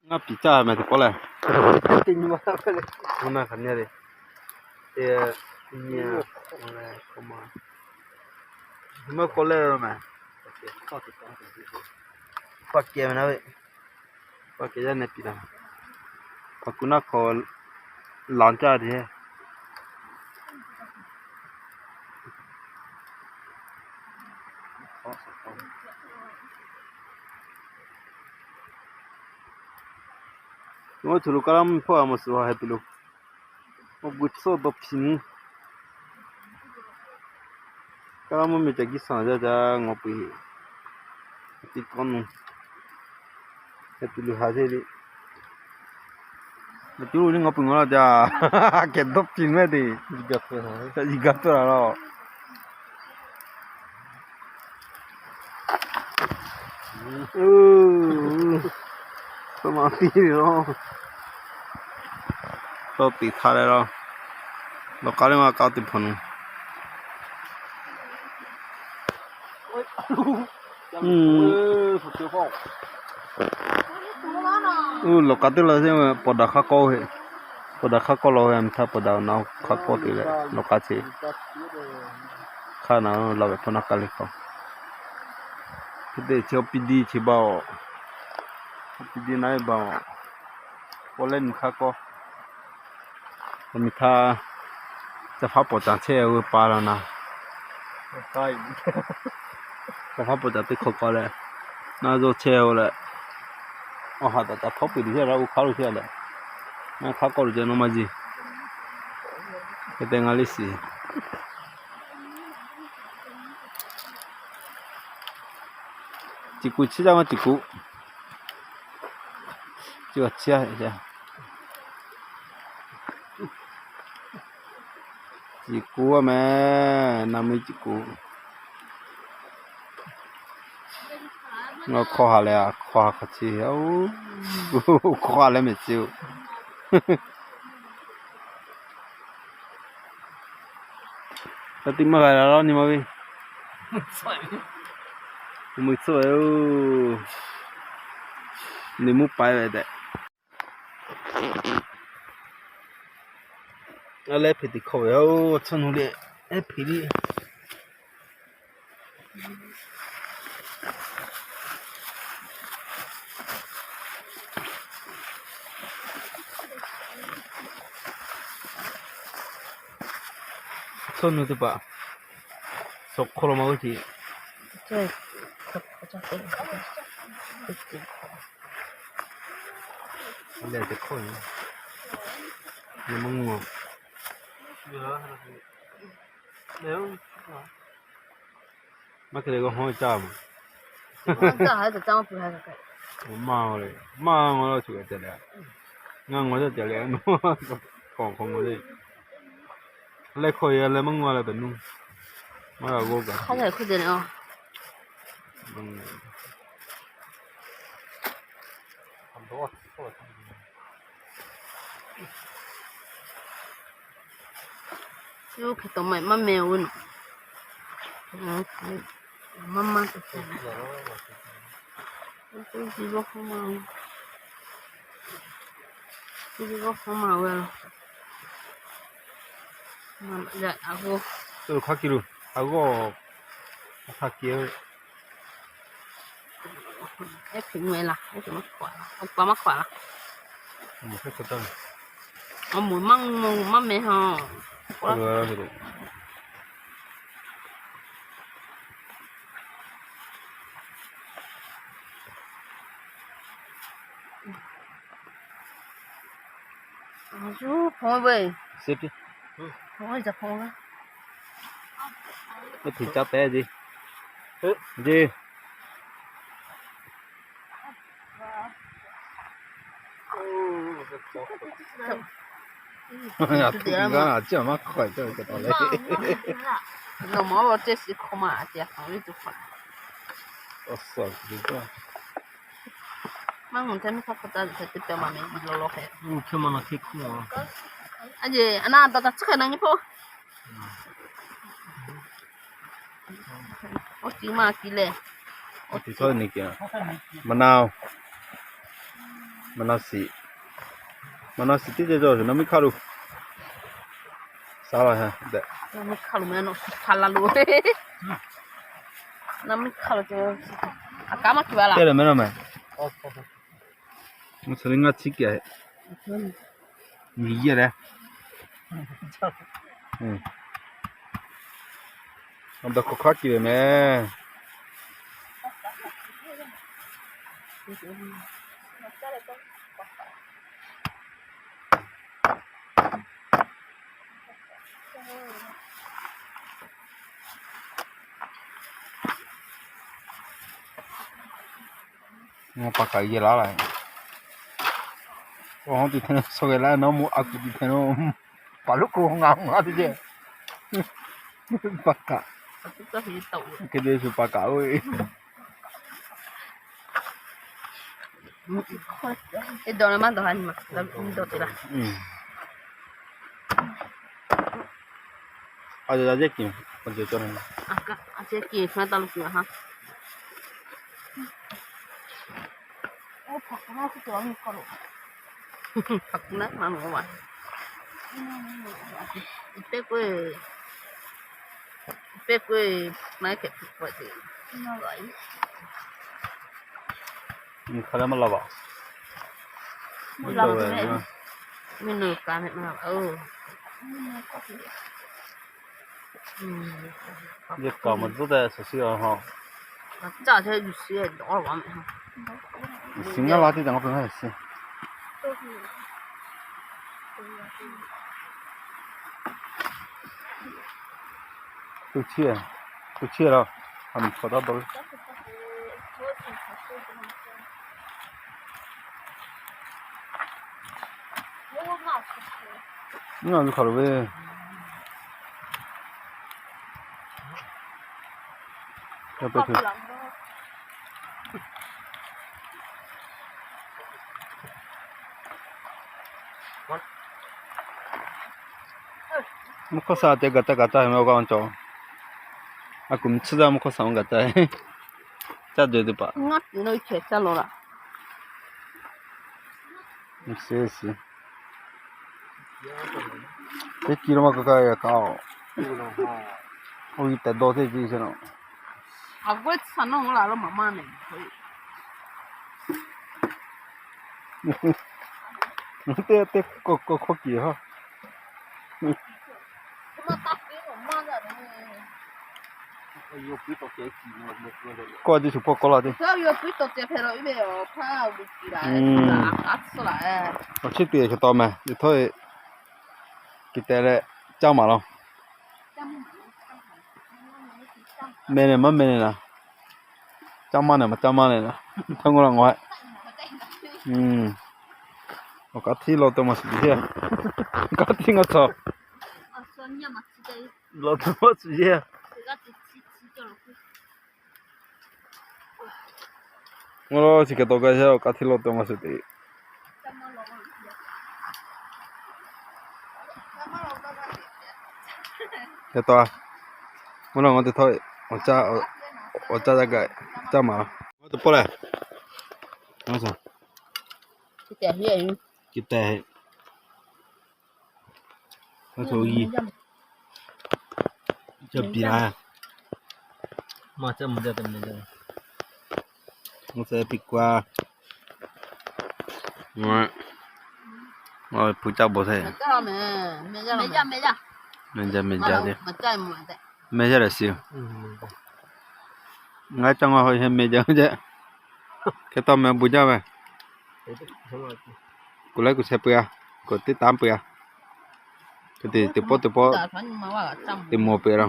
Ngaˇ piˍ caˇ meh teˇ pawˆ lehˬ. Ngaˇ hk'aˬ nyi le. Te nyi a, maˇ k'awꞈ leh meh. Pa kehˬ meh naˉ ve. Pa kehˬ yaˇ neh piˍ la. Pa kuˬ naˆ hk'aw lanˬ caˇ te. Ngaˬ hui htaꞈ lo kaˇ laˇ mvuhˇ miˬ hpawˇ a mawˬ suhˍ ha heh tuˬ lo, awˬ g'uiˬ tcuhˇ dawˇ hpiˍ nuˇ. Kaˇ laˇ mvuhˇ miˬ ca giˇ saˍ jaˇ jaˇ ngawˬ pui heˍ. Teˇ kawˆ nu heh tuˬ lo ha te le. Tuˬ lo nyi ngawˬ pui ngawˬ la jaˇ. Kehˬ dawˇ hpiˍ nuˇ te. Yiˬ gaˇ tcuhˇ la laˇ. Tawˇ maˍ piˇ ve laˇ. Tawˇ tiꞈ htaˇ leh laˇ. Lawˬ k'aˉ leh maˇ k'aˉ teˇ hpaˍ nu. Lawˬ k'aˉ teˇ la, pawˍ daꞈ hk'aˇ kawˆ ve. Pawˍ daꞈ hk'aˇ kawˆ la ve, a miˬ htaˇ pawˍ daꞈ na hk'aˇ kawˆ te leh lawˬ k'aˉ che. Hk'aˇ na la ve hpawˇ na k'aˉ le k'aw. Hk'e te chi awˬ piˇ diˇ chi baˬ oˬ. Awˬ piˇ diˇ na ve baˬ oˬ. Pawˍ leh miˬ hk'aˇ kawˆ. Awˬ miˬ htaˇ, ca hpaˇ pawˍ caˍ chehˇ ve pa la na. Ca hpaˇ pawˍ caˍ teˇ hk'awꞈ k'aw leh, naˆ zuhˇ chehˇ-oˬ leh, awˬ haꞈ taˍ taˍ htawˇ peuˬ tuˬ chehˇ la, oˇ hk'aˇ lo chehˇ leh, naˆ hk'aˇ kawˆ lo ceh naw maˇ ji. Hk'e te ngaˬ liˇ shiˍ. Ciˬ kuˬ chiˇ caˇ maˇ ciˬ kuˬ. Ciˬ chiˇ a. Ciˬ kuˬ a meh, naˬ mui ciˬ kuˬ. Ngaˬ hk'aw ha leh, hk'aw ha hk'aw chi, hk'aw ha leh mehˍ chi-oˬ. Ka tiꞈ maˇ g'a la laˇ nyi ma ve. Mui tcuhˇ ve oˬ. Liꞈ mvuhˇ paiˉ ve tehꞈ. A leh hpeꞈ teꞈ hk'aw ve oˬ, tcuhˇ nu le, ehˉ hpeꞈ le. Tcuhˇ nu teˇ hpaˍ suhˍ hk'aw lo maˇ g'uˇ ce. Leh teꞈ hk'oˆ, leh mvuhˇ ngawˬ. Maˇ hk'e leh k'o hawˉ caˇ ma. Maˇ le, maˇ ngawˬ la cuˬ ca leh, ngaˬ ngawˬ caˇ leh, k'awꞈ k'awꞈ ngawˬ le. Leh hkawˇ ya leh mvuhˇ ngawˬ leh pehꞈ nuˇ. Maˇ g'a g'awˇ kaꞈ. Oˇ hk'e taw maˇ maˇ meh-oˬ ve naˬ. Maˇ maˇ te te. Oˇ ji vawˇ hawˉ ma, oˇ ji vawˇ hawˉ ma ve. Maˇ yaꞈ a g'awˇ. Hk'a kiˬ lo, a g'awˇ, hk'a kiˬ ve. Ehˉ hpeꞈ mvuh e laˇ, ehˉ hpeꞈ maˇ hkawꞈ laˇ, awˬ pa maˇ hkawꞈ laˇ. Awˬ moˍ maˇ mvuh maˇ meh ha. Zuˇ hpawˇ ve. Hpawˇ ve ca hpawˇ ve. Hk'e te caˇ pehˉ ce. Ce. Nawˬ maˇ lo ce shiˍ hk'aw ma a ce a hk'aˬ ve tuˬ hpaˍ. Maˇ mvuh htaˇ miˇ hk'aˇ hk'aw taˇ teˇ pehˍ ma meh i law law hk'e. Hk'e ma na hk'e hk'oˆ a. A ce a na daꞈ daꞈ tcuhˉ hk'e na nyi hpawˇ. Oˇ tiˉ maˇ tiˉ leh. Oˇ tiˉ tawˇ nyi kiˬ a. Maˇ na-oˬ. Maˇ naw siˍ, maˇ naw siˍ teˇ ceuˬ cawˬ, nawˬ miˇ hk'aˇ lo. Sa la ha tehꞈ. Nawˬ miˇ hk'aˇ lo meh, nawˬ hk'aˇ la lo. Nawˬ miˇ hk'aˇ lo cawˬ. A kaꞈ maˇ hkiˬ ba laˬ. Teˇ leh meh nawˬ meh. Mvuhˇ suhˍ le ngaˇ chi kiˬ. Nyi yehˇ leh. Awˬ dawˬ hk'awꞈ hk'aˇ kiˬ ve meh. Ngaˬ pa kaꞈ yehˇ laˇ laˇ. Awˬ ha tuˬ hpehꞈ na, suh geh laˇ nawˉ mvuhˇ a kuˬ tuˬ hpehꞈ na. Paˍ lonˉ k'o ngaˬ ngaˬ teˇ ceh. Pa kaꞈ. Hk'e te shu pa kaꞈ oˇ e. Teˇ dawˬ leh maˇ dawˬ ha nyi ma, dawˬ te laˇ. A jehˇ kiˬ, a jehˇ kiˬ hk'a taˇ lo kuˬ ha. Hpaˍ kuˬ naˉ maˇ mawˬ a. Pehˇ k'oˆ, pehˇ k'oˆ, naˉ hkehꞈ hpui k'awꞈ te. Nyi hk'a leh maˇ laˇ vaˬ. Mvuhˇ naw ka meh maˇ laˇ vaˬ oˬ. Yehˇ kaꞈ maˇ tcuhˉ tehꞈ suhˍ shiˉ a ha. Caˇ chehˇ yuˬ shiˍ dawˇ laˬ meh ha. Yuˬ shiˍ ngaˇ la teˇ caꞈ k'oˆ ve ngaˇ yuˬ shiˍ. Tuˇ chiˇ, tuˇ chiˇ la, a miˬ hk'awꞈ taˇ dawˇ le. Ngaˇ ve hk'aˬ lo ve. Mvuhˇ hkawˇ saˍ te gaˬ caˇ gaˬ caˇ ve awˬ g'aˇ cawˬ. A kuˬ mvuhˇ tsuhˇ zaˇ mvuhˇ hkawˇ saˍ gaˬ caˇ. Caˇ deh teˇ hpaˍ. Ngaˇ kuiˬ lo chehˇ caˇ law laˬ. Teˇ ki lo maˇ ka ka kaꞈ oˬ. Oˇ yi tehꞈ dawˇ teˇ ki se naˬ. A g'uˇ saˍ nawˇ la lo maˍ maˇ nehˬ. Teˇ teˇ kawˇ kawˇ hkawˇ kiˬ ha. Kawˇ teˇ shuˍ pawˇ kawˇ laˇ teˇ. Awˬ chiˇ te hk'e taw meh, htawˇ kiˬ tehꞈ leh caˇ maˍ law. Meh nehˬ maˇ meh nehˬ naˬ. Caˇ maˇ nehˬ maˇ caˇ maˇ nehˬ naˬ. Htaˇ ngaw la ngaw. Awˬ kaˉ htiˇ law te maˇ shuˍ te. Kaˉ htiˇ ngaˇ tcuh. Law te maˇ shuˍ te. Ngaw la chi hk'e taw gaˇ sheˍ, awˬ kaˉ htiˇ law te maˇ shuˍ te. Hk'e taw, mvuhˇ naw ngaˬ teˇ htawˇ awˬ caˇ yaˇ gaꞈ caˇ maˍ laˇ. Ngaˬ teˇ pawˆ lehˬ, ngaˬ suh, kiˬ tehˬ, ngaˬ suh yi, caˇ piˍ la, maˇ caˇ mvuh jaˇ te meh jaˇ, ngaˬ suh piˍ k'o a, ngaˬ, ngaˬ hpu caˇ bawˬ htaˇ, meh jaˇ meh jaˇ, meh jaˇ meh jaˇ te, meh jaˇ lehˬ shiˍ. Ngaˬ caˇ ngaˬ hawˬ heh meh jaˇ jaˇ. Hk'e taw meh bon jaˇ meh. Kuˬ laiˉ kuˬ sheh peuˬ a, kuˬ teˇ taˉ peuˬ a. Hk'e te teˇ pawˆ teˇ pawˆ te mawˬ peuˬ a.